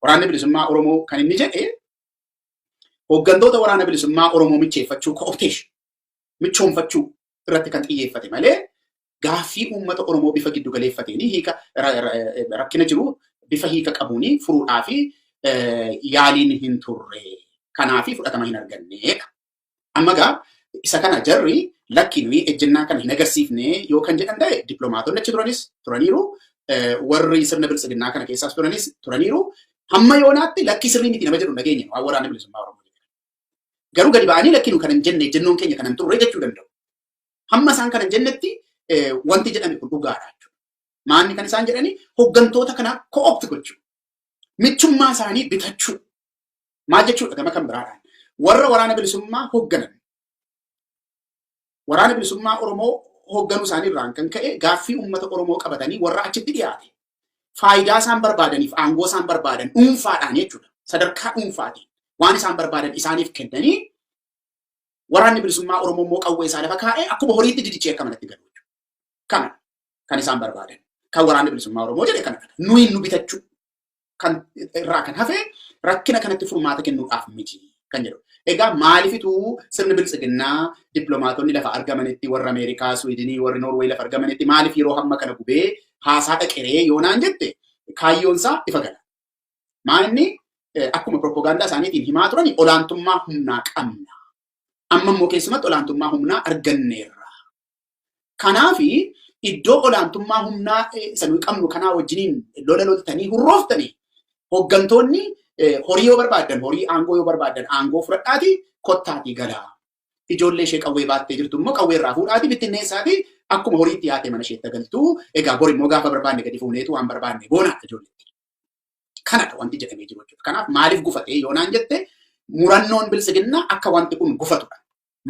Waraanni Bilisummaa Oromoo kan inni jedhe hooggantoota Waraana Bilisummaa Oromoo micheeffachuu, co-optation, michoomfachuu irratti kan xiyyeeffate malee gaaffii uummata Oromoo bifa giddu galeeffateen hiika rakkina jiru bifa hiika qabuun furuudhaa fi yaaliin hin turre. Kanaaf fudhatama hin arganneedha. Amma gaa isa kana jarri lakki nuyi ejjennaa kana hin agarsiifne yoo kan jedhan ta'e, dippiloomaatonni achi turanis turaniiru, warri sirna biltsiginnaa kana keessaas turanis turaniiru. Hamma yoonaatti lakki sirrii miti nama jedhu dhageenya waan Waraana Bilisummaa Oromoo jedhan. Garuu gadi ba'anii lakki nu kana hin jenne, ejjennoon keenya kana hin turre jechuu danda'u. Hamma isaan kana hin jennetti wanti jedhame kun dhugaadha jechuudha. Maanni kan isaan jedhani hooggantoota kana co-opt gochuu. Michummaa isaanii bitachuu. Maal jechuudha? Gama kan biraadhaan? Warra Waraana Bilisummaa hoogganan. Waraana Bilisummaa Oromoo hoogganuu isaanii irraan kan ka'e gaaffii uummata Oromoo qabatanii warra achitti dhiyaate. Faayidaa isaan barbaadaniif aangoo isaan barbaadan dhuunfaadhaan jechuudha. Sadarkaa dhuunfaatiin waan isaan barbaadan isaaniif kennanii, Waraanni Bilisummaa Oromoo immoo qawwee isaa lafa kaa'ee akkuma horiitti didichee akka manatti galu jechuudha. Kana kan isaan barbaadan. Kan Waraanni Bilisummaa Oromoo jedhe kana. Nuyi nu bitachuu kan irraa kan hafe rakkina kanatti furmaata kennuudhaaf miti kan jedhu. Egaa maalifituu sirni biltsiginnaa dippiloomaatonni lafa argamanitti, warra Ameerikaa, Swiidinii, warri Noorweey lafa argamanitti maaliif yeroo hamma kana gubee haasaa dhaqeree yoonaan jette, kaayyoon isaa ifa gala. Maa inni akkuma propagaandaa isaaniitiin himaa turani olaantummaa humnaa qabna. Amma immoo keessumatti olaantummaa humnaa arganneerra. Kanaafi iddoo olaantummaa humnaa isa nuyi qabnu kanaa wajjiniin lola loltanii hurrooftanii, hooggantoonni horii yoo barbaaddan horii, aangoo yoo barbaaddan aangoo fudhadhaati kottaatii galaa. Ijoollee ishee qawwee baattee jirtu immoo qawwee irraa fuudhaati bittinneessaatii akkuma horiitti yaatee mana isheetti galtuu, egaa bor immoo gaafa barbaanne gadi fuuneetu waan barbaanne goonaadha ijoolleetti. Kanadha wanti jedhamee jiru jechuudha. Kanaaf maaliif gufatee yoonaan jette, murannoon biltsiginnaa akka wanti kun gufatudha.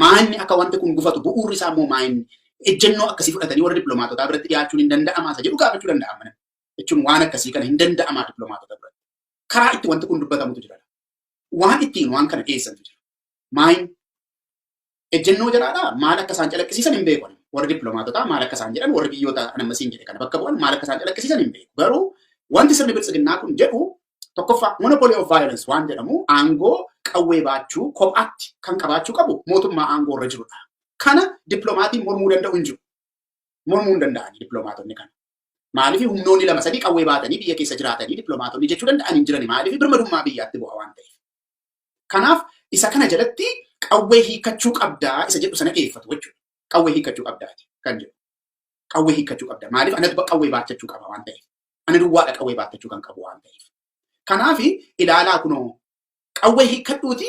Maanni akka wanti kun gufatu bu'uurri isaa immoo maanni ejjennoo akkasii fudhatanii warra dippiloomaatotaa biratti dhiyaachuun hin danda'amaa isa jedhu gaafachuu danda'ama. Jechuun waan akkasii kana hin danda'amaa dippiloomaatota biratti? Karaa itti wanti kun dubbatamutu jira. Waan ittiin waan kana dhiyeessantu jira. Maayin ejjennoo jaraadhaa maal akka isaan calaqqisiisan hin beeku. Warri dippiloomaatotaa maal akka isaan jedhan, warri biyyoota anammasiin jedhe kana bakka bu'an maal akka isaan calaqqisiisan hin beeku. Garuu wanti sirni biltsiginnaa kun jedhu tokkoffaa monopoly of violence waan jedhamu, aangoo qawwee baachuu kophaatti kan qabaachuu qabu mootummaa aangoo irra jirudha. Kana dippiloomatiin mormuu danda'u hin jiru. Mormuu hin danda'ani dippiloomaatonni kana. Maaliif? Humnoonni lama sadii qawwee baatanii biyya keessa jiraatanii dippiloomaatonni jechuu danda'an hin jirani. Maaliif? Birmadummaa biyyaatti bu'a waan ta'eef. Kanaaf isa kana jalatti qawwee hiikkachuu qabdaa isa jedhu sana dhiyeeffatu jechuudha. Qawwee hiikkachuu qabdaati kan jedhu. Qawwee hiikkachuu qabda. Maaliif? Anatu qawwee baachachuu qaba waan ta'eef. Ana duwwaadha qawwee baattachuu kan qabu waan ta'eef. Kanaaf ilaalaa, kunoo qawwee hiikkadhuuti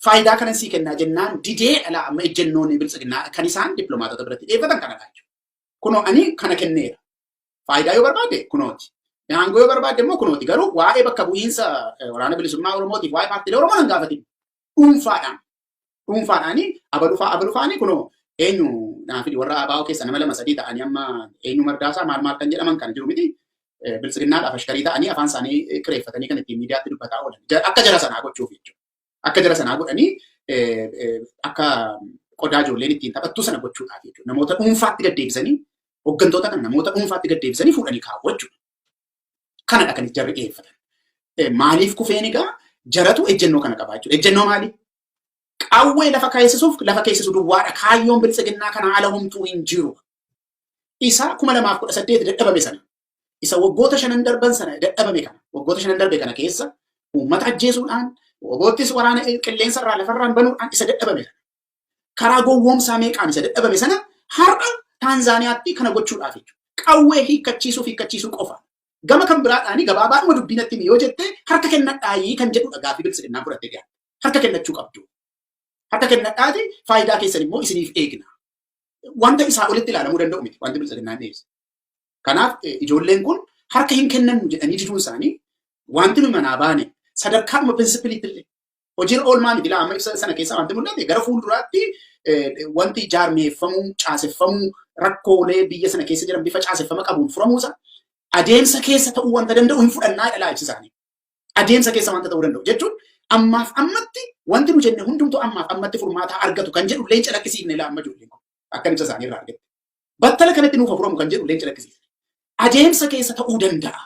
faayidaa kanan sii kennaa jennaan didee dhala. Amma ejjennoon biltsiginnaa kan isaan dippiloomaatota biratti dhiyeeffatan kanadha jechuudha. Kunoo ani kana kenneera. Faayidaa yoo barbaade kunooti. Aangoo yoo barbaade immoo kunooti. Garuu waa'ee bakka bu'iinsa Waraana Bilisummaa Oromootiif waa'ee paartiilee Oromoo nan gaafatin. Dhuunfaadhaan. Dhuunfaadhaani abalufaa abalufaani kunoo eenyu naa fidi, warra ABO keessa nama lama sadii ta'anii amma eenyu Mardaasaa maal maal kan jedhaman kana jiru miti. Biltsiginnaadhaaf ashkarii ta'anii afaan isaanii kireeffatanii kan ittiin miidiyaatti dubbataa oolan. Akka jara sanaa gochuuf jechuudha. Akka jara sanaa godhanii akka qodaa ijoolleen ittiin taphattu sana gochuudhaaf jechuudha. Namoota dhuunfaatti gaddeebisanii, hooggantoota kana namoota dhuunfaatti gaddeebisanii fuudhanii kaa'u jechuudha. Kanadha kan jarri dhiyeeffatan. Maaliif kufeen? Egaa jaratu ejjennoo kana qaba jechuudha. Ejjennoo maali? Qawwee lafa keessisuuf lafa keessisu duwwaadha. Kaayyoon biltsiginnaa kana ala homtuu hin jiru. Isa 2018 dadhabame sana, isa waggoota shanan darban sana dadhabame kana, waggoota shanan darbe kana keessa uummata ajjeesuudhaan, waggoottis waraana qilleensa irraa lafarraan banuudhaan isa dadhabame sana, karaa gowwoomsaa meeqaan isa dadhabame sana har'a Taanzaaniyaatti kana gochuudhaaf jechuudha. Qawwee hiikkachiisuuf hiikkachiisuu qofa. Gama kan biraadhaani gabaabaadhuma dubbinatti yoo jette, harka kennadhaayii kan jedhudha gaaffii biltsiginnaan fudhattee dhiyaate. Harka kennachuu qabdu. Harka kennadhaati, faayidaa keessan immoo isiniif eegna. Wanta isaa olitti ilaalamuu danda'u miti wanti biltsiginnaan dhiyeesse. Kanaaf ijoolleen kun harka hin kennannu jedhanii diduun isaanii, wanti nu manaa baane sadarkaadhuma principleiitti illee hojiirra oolmaa miti. Amma ibsa sana keessaa wanti mul'ate gara fuulduraatti wanti jaarmeeffamuu, caaseffamuu, rakkoolee biyya sana keessa jiran bifa caaseffama qabuun furamuusa adeemsa keessa ta'uu wanta danda'u hin fudhannaa dha ibsi isaanii. Adeemsa keessa wanta ta'uu danda'u jechuun ammaaf ammatti wanti nu jenne hundumtuu ammaaf ammatti furmaata argatu kan jedhu illee hin calaqqisiifne laa amma ijoolleen kun akka ibsa isaanii irraa argatte. Battala kanatti nuuf furamu kan jedhu illee hin calaqqisiifne. Adeemsa keessa ta'uu danda'a.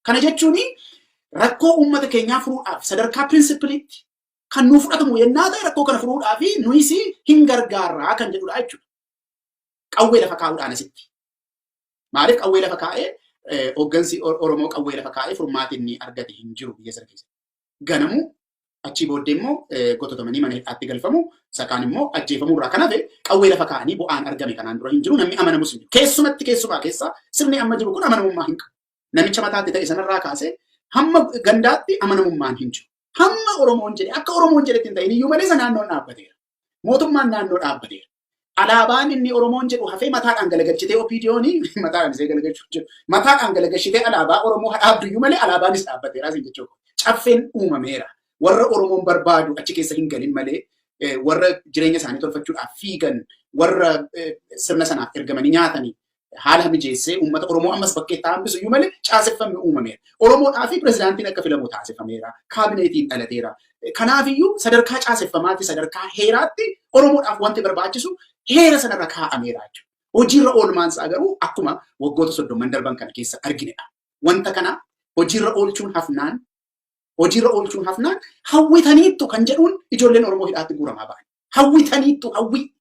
Kana jechuun Rakkoo uummata keenyaa furuudhaaf sadarkaa principleitti kan nuu fudhatamu yennaa ta'e, rakkoo kana furuudhaaf nuyis hin gargaarraa kan jedhudha jechuudha. Qawwee lafa kaa'uudhaan asitti. Maaliif qawwee lafa kaa'ee? Hooggansi Oromoo qawwee lafa kaa'ee furmaati inni argate hin jiru biyya sana keessatti. Ganamuu achii booddee immoo gototamanii mana hidhaatti galfamu, sakaan immoo ajjeefamuu irraa kan hafe qawwee lafa kaa'anii bu'aan argame kanaan dura hin jiru, namni amanamus hin jiru. Keessumatti keessumaa keessa sirni amma jiru kun amanamummaa hin qabu. Namicha mataatti ta'e sanarraa kaasee hamma gandaatti amanamummaan hin jiru. Hamma Oromoon jedhe, akka Oromoon jedhetti hin ta'in iyyuu malee naannoon dhaabbateera. Mootummaan naannoo dhaabbateera. Alaabaan inni Oromoon jedhu hafee mataadhaan galagalchitee, OPDO'n mataadhaan isee galagalchuu jedhu, mataadhaan galagalchitee alaabaa Oromoo dhaabdu iyyuu malee alaabaanis dhaabbateera asiin jechuudha. Caffeen uumameera. Warra Oromoon barbaadu achi keessa hin galin malee, warra jireenya isaanii tolfachuudhaaf fiigan, warra sirna sanaaf ergamanii nyaatanii haala mijeessee uummata Oromoo ammas bakkeetti hambisu iyyuu malee caaseffamni uumameera. Oromoodhaa fi pirezidaantiin akka filamu taasifameera. Kaabineetiin dhalateera. Kanaafiyyuu sadarkaa caaseffamaatti, sadarkaa heeraatti Oromoodhaaf wanti barbaachisu heera sanarra kaa'ameera jechuudha. Hojiirra oolmaan isaa garuu akkuma waggoota 30n darban kana keessa arginedha. Wanta kana hojiirra oolchuun hafnaan hawwitaniittu kan jedhuun ijoolleen Oromoo hidhaatti guuramaa ba'an. Hawwitaniittu, hawwii.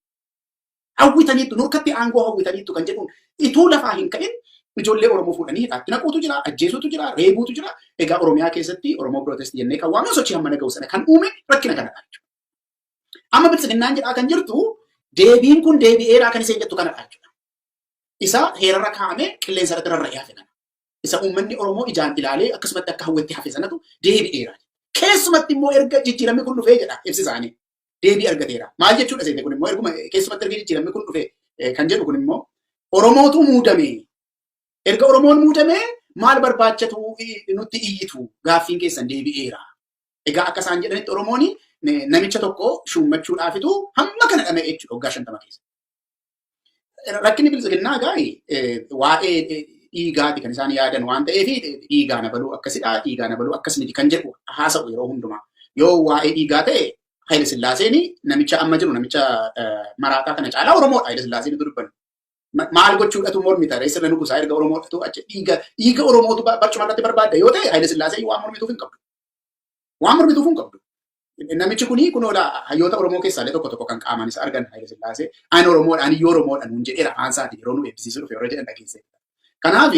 Hawwitaniittu, nurkatti aangoo hawwitaniittu kan jedhuun ituu lafaa hin ka'in ijoollee Oromoo fuudhanii hidhaatti naquutu jira, ajjeesuutu jira, reebuutu jira. Egaa Oromiyaa keessatti Oromoo Protest jennee kan waamnu sochii hamma naga'u sana kan uume rakkina kanadha jechuudha. Amma Biltsiginnaan jedhaa kan jirtu, deebiin kun deebi'eeraa kan isheen jettu kanadha jechuudha. Isa heerarra kaa'amee qilleensa irratti rarra'ee hafe kana. Isa uummanni Oromoo ijaan ilaalee akkasumatti akka hawwetti hafe sanatu deebi'eera. Keessumatti immoo erga jijjiiramni kun dhufee jedha ibsi isaanii. Deebii argateera. Maal jechuudha seete kun immoo? Erguma keessumatti erga jijjiiramni kun dhufe kan jedhu kun immoo Oromootu muudame. Erga Oromoon muudame maal barbaachatu nutti iyyitu? Gaaffiin keessan deebi'eera. Egaa akka isaan jedhanitti Oromoon namicha tokko shuummachuudhaafitu hamma kana dhama'e jechuudha waggaa 50 keessa. Rakkinni Biltsiginnaa gaa'e waa'ee dhiigaati kan isaan yaadan waan ta'eef, dhiigaa na baluu akkasidha, dhiigaa na baluu akkas miti kan jedhu haasa'u yeroo hundumaa. Yoo waa'ee dhiigaa ta'e, Haayile Sillaaseen namicha amma jiru, namicha maraataa kana caalaa Oromoodha Haayile Sillaaseen dubbannu. Maal gochuudhatu mormita sirna nugusaa erga Oromoodhatu achi dhiiga Oromootu barcuma irratti barbaadda yoo ta'e, Haayile Sillaaseen waan mormituuf hin qabdu. Waan mormituuf hin qabdu. Namichi kuni kunoodha, hayyoota Oromoo keessaallee tokko tokko kan qaamaan isa argan, Haayile Sillaasee ani Oromoodha, ani iyyuu Oromoodha nuun jedheera afaan isaatiin yeroo nu eebbisiisuu dhufe yeroo jedhan dhageesse. Kanaaf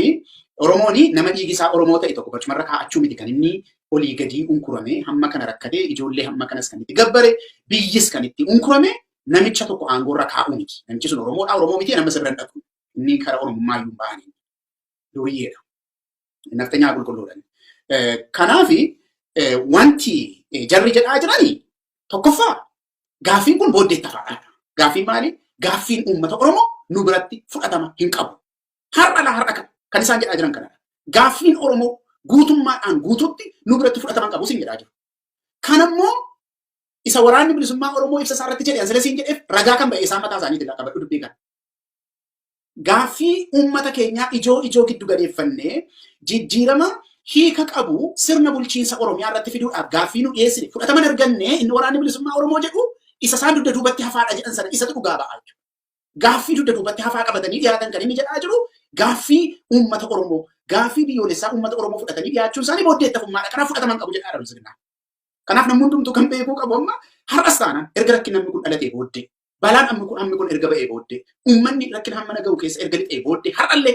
Oromoon nama dhiigi isaa Oromoo ta'e tokko barcumarra kaa'achuu miti kan inni olii gadii unkurame, hamma kana rakkatee, ijoollee hamma kanas kan itti gabbare, biyyis kan itti unkurame namicha tokko aangoorra kaa'uu miti. Namichi sun Oromoodha, Oromoo miti, nama isa bira dhaqu. Inni karaa Oromummaa iyyuu hin bahanii. Duriyyeedha. Naftanyaa qulqulluudha. Kanaaf wanti jarri jedhaa jiranii tokkoffaa gaaffiin kun booddeetti hafaadha. Gaaffiin maali? Gaaffiin uummata Oromoo nu biratti fudhatama hin qabu. Har'a laa har'a kan isaan jedhaa jiran kanadha. Gaaffiin Oromoo guutummaadhaan guututti nu biratti fudhatama hin qabu sin jedhaa jiru. Kanammoo isa Waraanni Bilisummaa Oromoo ibsa isaa irratti jedhe ansila siin jedheef ragaa kan ba'e isaan mataa isaaniitiin qabadhu dubbii kana. Gaaffii uummata keenyaa ijoo ijoo giddu galeeffannee jijjiirama hiika qabu sirna bulchiinsa Oromiyaa irratti fiduudhaaf gaaffii nu dhiyeessine fudhatama hin arganne inni Waraanni Bilisummaa Oromoo jedhu, isa isaan dugda duubatti hafaadha jedhan sana isatu dhugaa ba'a jechuudha. Gaaffii dugda duubatti hafaa qabatanii dhiyaatan kan inni jedhaa jiru, gaaffii uummata Oromoo, gaaffii biyyoolessaa uummata Oromoo fudhatanii dhiyaachuun isaanii booddeetti hafummaadha. Kanaaf fudhatama hin qabu jedhaa Biltsiginnaan. Kanaaf namni hundumtuu kan beekuu qabu, amma har'as taanaan erga rakkinni namni kun dhalatee booddee, balaan ammi kun erga ba'ee booddee, uummanni rakkina hammana ga'u keessa erga lixee booddee, har'allee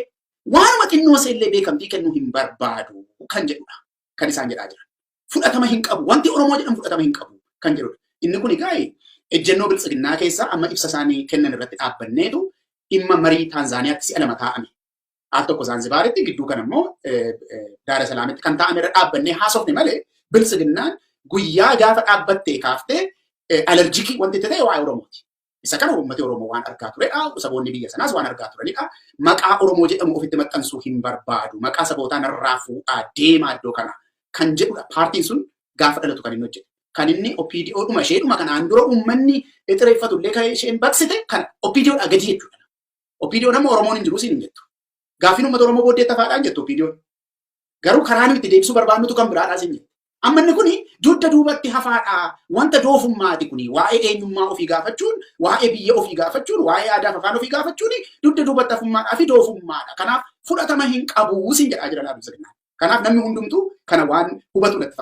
waanuma xinnoo illee beekamtii kennuu hin barbaadu kan jedhudha kan isaan jedhaa jiran. Fudhatama hin qabu. Wanti Oromoo jedhamu fudhatama hin qabu kan jedhudha. Inni kun egaa ejjennoo Biltsiginnaa keessaa amma ibsa isaanii kennan irratti dhaabbanneetu dhimma marii Taanzaaniyaatti si'a lama taa'ame. Al tokko Zaanzibaaritti, gidduu kana immoo Daara Salaamitti kan taa'ame irra dhaabbannee haasofne malee, Biltsiginnaan guyyaa gaafa dhaabbattee kaaftee allergic wanti itti ta'e waa'ee Oromooti. Isa kana uummati Oromoo waan argaa turedha. Saboonni biyya sanaas waan argaa turanidha. Maqaa Oromoo jedhamu ofitti maxxansuu hin barbaadu. Maqaa sabootaa narraa fuudhaa deemaa iddoo kana kan jedhudha. Paartiin sun gaafa dhalatu kan inni hojjete. Kan inni OPDO dhuma isheedhuma kanaan dura uummanni xireeffatu illee kan isheen baqsite kan OPDO dha gadi jechuudha. OPDO nama Oromoon hin jiru siin hin jettu. Gaaffiin uummata Oromoo booddee tafaadhaan jettu OPDO. Garuu karaa nuyi itti deebisuu barbaannutu kan biraadhaa siin jettu. Amma inni kuni dugda duubatti hafaadha. Wanta doofummaati kuni. Waa'ee eenyummaa ofii gaafachuun, waa'ee biyya ofii gaafachuun, waa'ee aadaa fi afaan ofii gaafachuun dugda duubatti hafummaadhaa fi doofummaadha. Kanaaf fudhatama hin qabu siin jedhaa jira Biltsiginnaan. Kanaaf namni hundumtuu kana waan hubatu natti fakkaata.